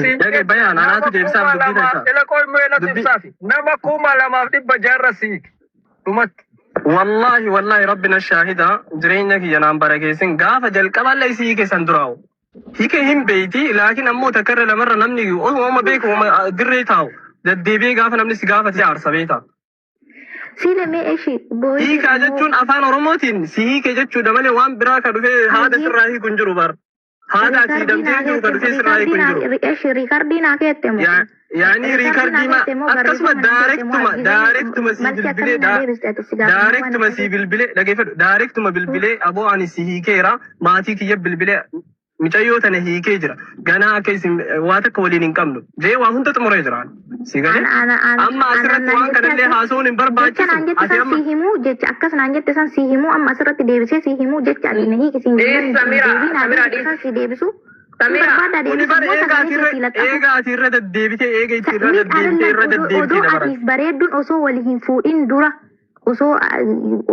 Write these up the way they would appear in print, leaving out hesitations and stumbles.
Siin Dhagaye jette bayaan nama anaatu deebisaaf kuma dubbii lamaaf takka. ila qoy elatu Dubbii ibsaafi nama 2600 irra siiki dhumatti. Wallaahi wallaahi rabbi na shaahida jireenya kiyya naan barakeessin gaafa jalqaballee isii hiike san duraa'u. Hiike hin beeyti laakiin ammoo takkarra lamarra namni osuma beeku dirree taa'u deddeebi'ee gaafa namni si gaafate aarsa beekta. Siile mee eshi booyii Hiikaa immoo jechuun afaan Oromootiin si hiike jechuudha malee waan biraa ka dhufee haada hayyee sirraa hiiku hin jiru bar. Haada ati riikardii hidhamtee naa jiru ka keette dhufee sirraa hiiku riikardii hin naa jiru. eshi riikardii naa keette moo Yaa yaani riikardii naa riikardii ma keette moo akkasuma barreeffama naa keette moo daarektuma argitanii daarektuma sii malti bilbilee akkamii naa deebiste ati si gaafannaa waan daarektuma sii akkasii. bilbilee dhageeffadhu daarektuma bilbilee aboo ani si hiikeera maatii kiyya bilbilee micayyoo tana hiikee jira ganaa akka isin waa takka waliin hin qabnu jee waa hunda xumuree jira si galee Ana ana ana amma ana asirratti naan waan jette kanallee ati haasa'uun hin jecha barbaachisu naan jette ati san amma sii himuu jecha akkas naan jette san sii himuu amma asirratti deebisee sii himuu jecha ati na hiiki siin Dhiis jennaan Samira, deebii naa Samira deebiste dhiis. san sii deebisu hin Samira. barbaaddaa kuni deebisa bar immoo eega sagalee ati kee irra sii laxxafu eega ati irra deddeebitee eega itti irra Ni deddeebitee arallan irra odoo deddeebitee odoo dabaran atiif bareedduun osoo wal hin fuudhin dura osoo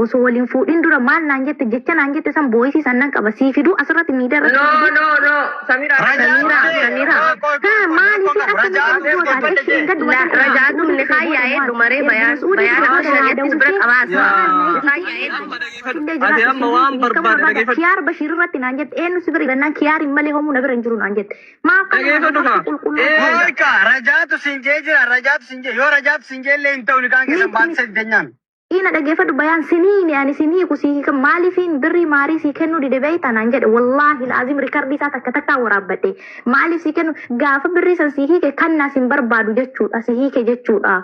osoo wal hin fuudhin dura maal naan jette jecha naan jette san booyisii san nan qaba sii fiduu asirratti miidiyaa irratti No, sii fiduu no, no. Samira Rajaan Samiraa dhufee Samiraa qoy qoy haa qoy qoy maal rakkoo isiin qabu akka rajaan miidhaa dhufee gootaan dubbadhe eshi jee. hin gaddu La wanta kana rajaatu Su'uudii ni dhufee booda faayyaa'ee maal dumaree erga bayaan Su'uudii bayaan dhufee amma booda naa shari'attis bira dawwitee qabaasa. maal na Ni hiikite faayyaa'ee amma dhageeffadhu illee ati jiraadhu amma siin waan hiiki hiikamuu barbaade barbaada dhageeffadhu kiyaar Bashiir irratti naan jette eenyu si bira jira kiyaar hin malee homuu na bira hin jiru naan jette maaf kana dhageeffadhu maaf kaa qulqulluu eega goota Qoyka rajaatu siin jee jira rajaatu siin jee yoo rajaatu siin jee illee hin ta'u nikaan keessan miti baatisa miti didanyaan. Ina dhageeffadhu bayaan siniini ani sin hiiku si hiika maaliifin birrii maarii sii kennuu dide beeyta naan jedhe wallaahi laazim rikardii isaa takka takkaan waraabbadhe maaliif sii kennu gaafa birrii san sii hiike kannaa sin barbaadu jechuudha si hiike jechuudha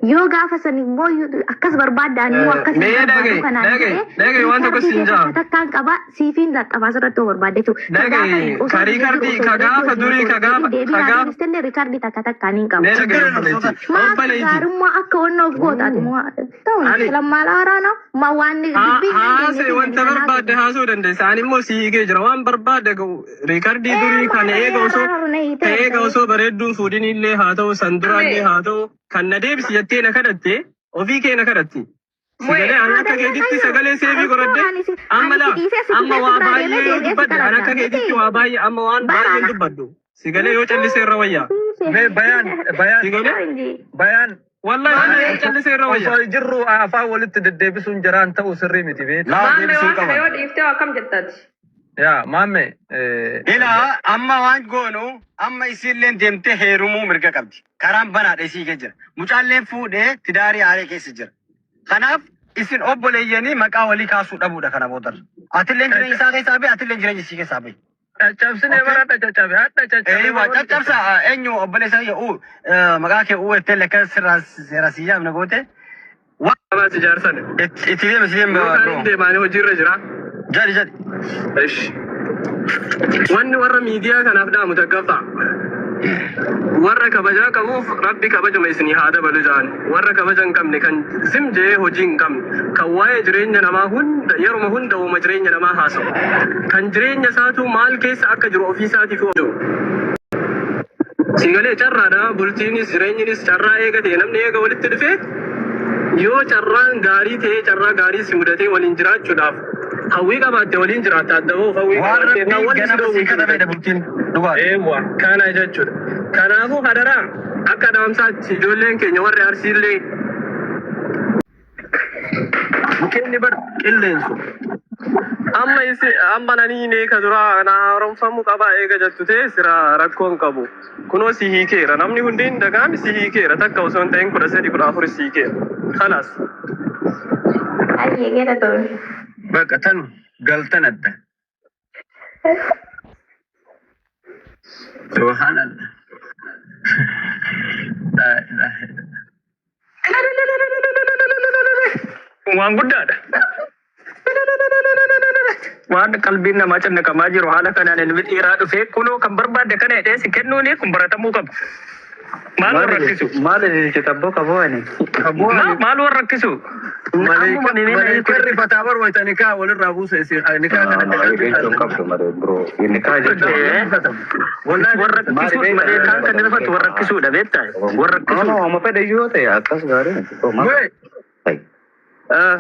yoo gaafa san immoo akkas barbaadda ani immoo akkas hin Mee barbaadu dhagaye kanaan dhagaye jedhe dhagaye waan tokko rikardii siin kee jaa takka takkaan qaba siifiin laxxafa asirratti yoo barbaadde jechuudha. Ka gaafa dhagaye osoo ka biyya jiru riikardii osoo ka bareedduu gaafa wajjin durii osoo ka hin gaafa jedhin deebii ka naa gaafa deebistellee rikardii takka takkaan hin qabu. mee dhagaye ችግር የለም obboleetti ሶታ Maaf obboleetti gaarummaa akka onnoo of goota ati moo ta'u ani lammaala waraana ma waan dubbii hin dandeenye haasee fi wanta nani barbaadde haasofne. haasuu dandeessa ani immoo si hiikee jira waan barbaadde ga'u riikardii Ee durii amma kan kana eega osoo har'a na hiitee ka eega ta'e. osoo bareedduun fuudhin illee haa ta'u san duraallee Mame, haa ta'u kan na deebisi jettee na kadhatte ofii kee na kadhatti. Mwe, Sagalee ani akka Haadha keetitti ayyo sagalee seefii osoo godhadhe ani si amma ani si laa dhiisee si amma dhufee si waa biraa deemee baay'ee yoo deebi'ee si dubbadhe ani kadhadha akka miti keetitti waa baay'ee amma waan baay'een barana dubbadhu. Sagalee yoo callise irra wayyaa. Mee bayaan bayaan Sagalee Inji. bayaan wallahi Maame, wallahi yoo callise irra wayyaa. osoo jirru afaan walitti deddeebisuun jaraan ta'u sirrii miti beektu. Laa maame deebisuu waan kana qaban. yoo dhiiftee waa akkam jettaati? Yaa maamme Ilaa amma waan goonu amma isiilleen deemtee heerumuu mirga qabdi. Karaan banaadha isii kee jira. Mucaalleen fuudhee tidaarii haaree keessa jira. Kanaaf isin obboleeyyanii maqaa walii kaasuu dhabuudha kana boodarra. Atilleen jireenya isaa keessaa bahi, atilleen jireenya isii keessaa bahi. Caccabsinee Okay? bara hadha caccabe hadha caccabee Eewa bara walitti caccabsa caccabe. eenyu obboleessa kiyya uu maqaa kee uu jettee lakka sirraa seera si yaamne goote. Waan Qabaati jaarsan. itti deemi itti deemi Yookaan bro. hin deemaanii hojiirra jira. Jedhi jedhi. Ish. Wanni warra miidiyaa kanaaf dhaamu takkaffaa. Warra kabajaa qabuuf rabbi kabajuma isinii haa dabalu ja'an. Warra kabaja hin qabne kan zim je'ee hojii hin qabne, kan waa'ee jireenya namaa hunda yeruma hunda woma jireenya namaa haasawu, kan jireenya isaatuu maal keessa akka jiru ofii isaatiifuu of Sii galee carraadha bultiinis jireenyinis carraa eega ta'e namni eega walitti dhufee yoo carraan gaarii ta'ee carraa gaarii si mudatee waliin jiraachuudhaaf hawwii qabaatte waliin jiraatta adda bahuuf hawwii Waan qabaatte rabbiin wanti si ganama dhoowwu sii hin jiru katabeedha bultiin dhugaadha. Eewwa kana jechuudha. Kanaafuu hadaraa akka dhaamsaatti ijoolleen keenya warri Arsiillee Mukeenni bar qilleensu. Amma isi amma nanii nee ka duraa na haaromfamuu qaba eega jettu ta'e sira rakkoo hin qabu. Kunoo si hiikeera namni hundi hin dagaami si hiikeera takka osoo hin ta'in 13 14 si hiikeera. Kalaas. Ayyee galatoomi. Bakka tanu galtan adda. Subhaanallah. Laa ilaaha illallah. Waan guddaadha. Waan qalbiin namaa cannaqamaa jiru haala kanaan ilmi dhiiraa dhufee kunoo kan barbaadde kana jedhee si kennuuni kun baratamuu qaba. Maal Maal wal rakkisu? maal ililchita abboo qaboo ani. Aboo Ma ani maal wal rakkisu? Ammuma maleekaa mimina maleekaan hiiku rifataa bar wayita nikaa walirraa buusa isin nikaa kana Maal qalbii jechuun taatan. qabdu malee bro. Nikaa jechuun Eh, Rifatamu. Wallahi wal ni rakkisuu maali beektaa maleekaan kan rifata rifatu wal rakkisuudha beektaa? Wal No no rakkisuudha. amma fedhe yoo ta'e akkas gaarii miti. Bro maal Wee ta'e. Ah.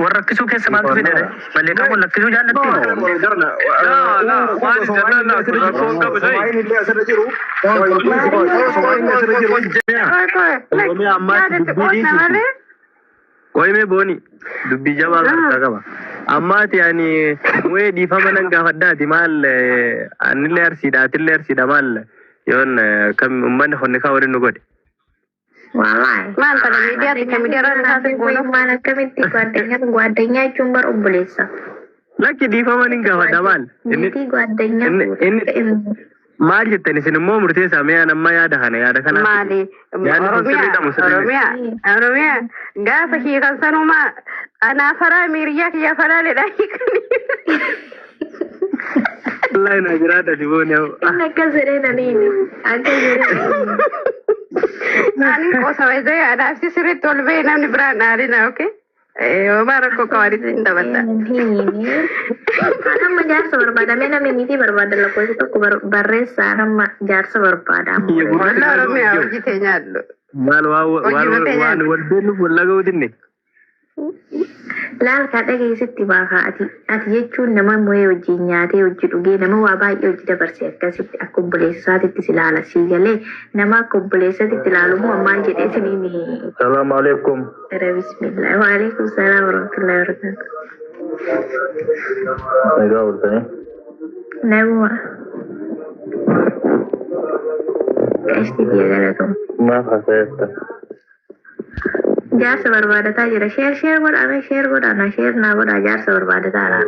Wal rakkisuu keessa maaltu fide? Malleeqaa wal rakkisuu jaallatti? Laa laa maali jennaan naa kun rakkoon qabu ta'e. Osoo inni asirra jiru. Osoo inni asirra jiru. Oromiyaa ammaatti dubbii dhiisiti. Qoyimee booni dubbii jabaa harkaa qaba. Ammaati ani mu'ee dhiifama nan gaafadhaati maal anillee arsiidha atillee arsiidha maal yoon kam uummanni honni kaa waliin nu godhe. Wallahi. Maal kana miidiyaatti kan miidiyaa irra taasise goonu. Maal akkamitti ጓደኛ ጓደኛ jechuun bar obboleessa. Lakki dhiifama nin gaafadha maal. Inni Niitii ጓደኛ inni maal jettan isin immoo murteessaa mee an amma yaada kana yaada kana. Maali? Yaadni kun sirrii Oromiyaa, qabu sirrii miti. Oromiyaa, Oromiyaa gaafa hiikan sanumaa anaa faraa miiriyyaa kiyya falaaleedha hiikanii. Wallahi na jiraadha dibooni. Inni akkas jedhee naniini. Akkas jedhee. Ani qosa wayizee anaaf si sirriitti ol ba'e namni biraan dhaalina, okay? Homaa rakkoo qabaanitti hin taphatta. Kan amma jaarsa barbaada. Mee namni niitii barbaada lakkoofsa tokko barreessaa amma jaarsa barbaada. Walla Oromiyaa hojii tee nyaadhu. Maal waan Hojii waan matee waan nyaadhu. wal beeknuuf wal dhaga'uutinne. Laal ka dhageessitti baakaa ati ati jechuun nama mo'ee wajjin nyaatee hojii dhugee nama waa baay'ee hojii dabarse akkasitti akka obboleessa isaatitti si ilaala sii galee nama akka obboleessatitti ilaalu moo maal jedhee siniin. Salaamu alaikum. Era bismillah. Waalaikum salaam warahmatullahi wabarakatuh. Nagaa ooltanii. Naguma. Qashti biyya galatamu. Maaf haasa'eesta? Jaarsa barbaadataa jira. Share share godhaa share godhaa na share naa godhaa jaarsa barbaadataa.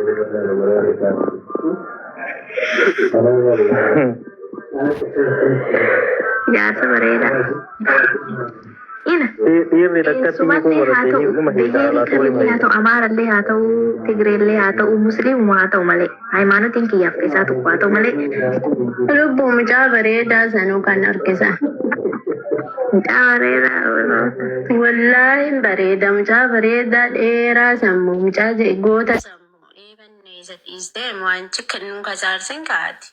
Jaarsa bareedaa. Ina. Dhiirri takkatti hiikuu Eessumallee haa baratee ta'u, hiikuma hiikaa biheerii alaatu kamillee walima haa ta'u, Amaarallee haa ta'u, Tigreellee haa ta'u, Musliimuma haa ta'u malee, hayimaanotiin kiyyaaf keessaa tokko haa ta'u malee, Lubbuu mucaa bareedaa sanuu kan harkisan. Mucaa bareedaa. Wallaahi bareeda mucaa bareedaa dheeraa sammuu mucaa goota sammuu eebanne isa dhiistee wanci kennuun kasaarsin kaati.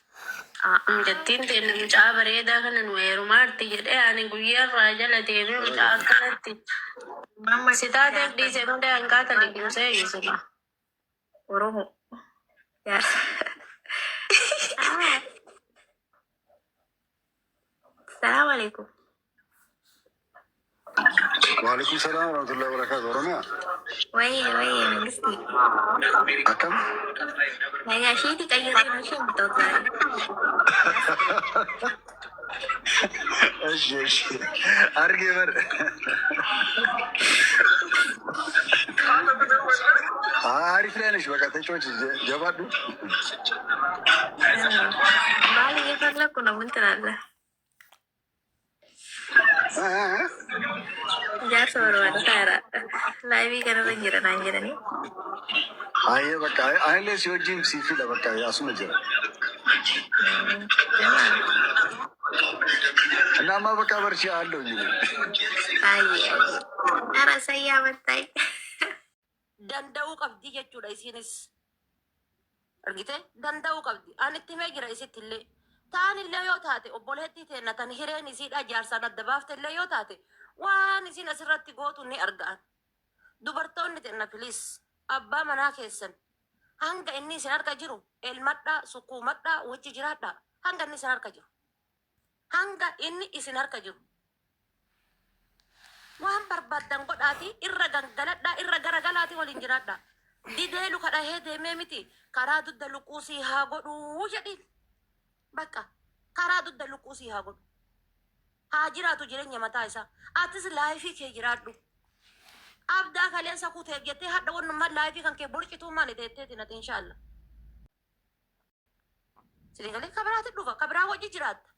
Mucattiin teenne mucaa bareedaa kana nu heerumaarti jedhee ani guyyaarraa jala deemee mucaa akkanatti Amma si taateef dhiise malee hanqaata liqimsee hiisuma. Oromoo. Jaarsa. Salaamu alaikum. Waalaikum salaam warahmatullahi wabarakatuh. Oromiyaa. Wayye wayye mangisti. Akkam? Nagaa isheeti qayyaree isheen bitootaa. Eshi eshi. Argee bar. አሪፍ ላይ ነሽ። በቃ ተጫወች፣ ጀባዱ። ባል እየፈለኩ ነው። ምን ትላለህ? Jaarsa barbaadataa jira. Live kanarra jira naan jedhanii. አየ በቃ አይሌ ሲወጂም ሲፊለ በቃ asuma jira. እናማ በቃ በርቺ አለው እንጂ Baay'ee. Ara sayyaa mattaa'e. Danda'uu qabdi jechuudha isiinis. Argite danda'uu qabdi. Ani itti himee jira isitti illee. Taan illee yoo taate obboleettii teenna tan hireen isiidha jaarsaan adda baafte illee yoo taate waan isin asirratti gootu ni argaan. Dubartoonni teenna, please, abbaa manaa keessan hanga inni isin harka jiru elmadhaa, sukkuumadhaa, wajji jiraadhaa hanga inni isin harka jiru. Hanga inni isin harka jiru. Waan barbaaddan godhaati irra gangaladhaa irra garagalaati waliin jiraadhaa. Didee luka dhahee deemee miti karaa dudda luquusii haa godhuu jedhiin. Bakka karaa dudda luquusii haa godhu. Haa jiraatu jireenya mataa isaa. Atis life kee jiraadhu. Abdaa kaleessa kuteef jettee hadha wannummaan life kan kee borcituu maali teetteeti nati inshaallah. Sinigalee kabiraatti dhufa kabiraa wajji jiraatta.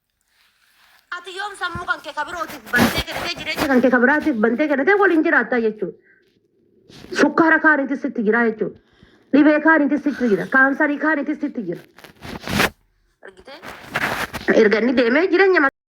Ati yoom sammuu kan kee kabirootiif bantee kennitee jireenya kan kee kabiraatiif bantee kennitee waliin jiraattaa jechuudha. Sukkaara kaaniitis sitti jira jechuudha. Dhibee kaaniitis sitti jira. Kaansarii kaaniitis sitti jira. Argitee? Erga inni deemee jireenya